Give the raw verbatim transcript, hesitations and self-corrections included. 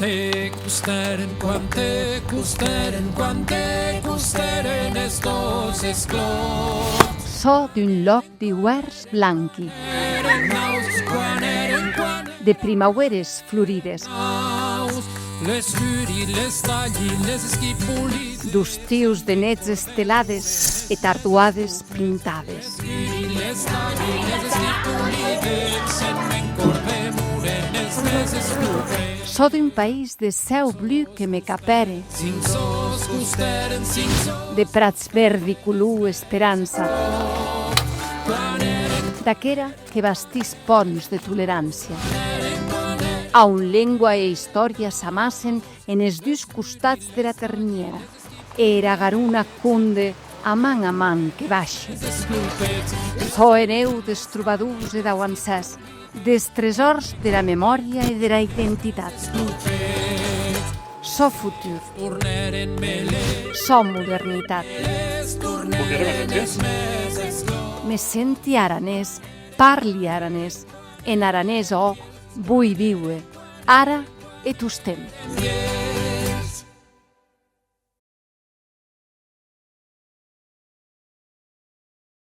Te costèren quan te costèren, quan te costèren es dos esclòps. Sò d'un lòc d'iuèrns blanqui, de primauères florides, d'ustius de nets estelades e tardoades pintades. Sò d'un país de cèu blu que me capère, de prats verdi color esperança, d'aquera que bastís ponts de tolerància, a on lengua e istòria s'amassen enes dus costats dera ternièra, e era Garona conde a man a man que baishe. Sò hereu des trobadors e dauancèrs, des tresòrs dera memòria e dera identitat. Sò futur. Sò modernitat. Me senti aranés, parli aranés, en aranés òc, voi víuer, ara e tostemp.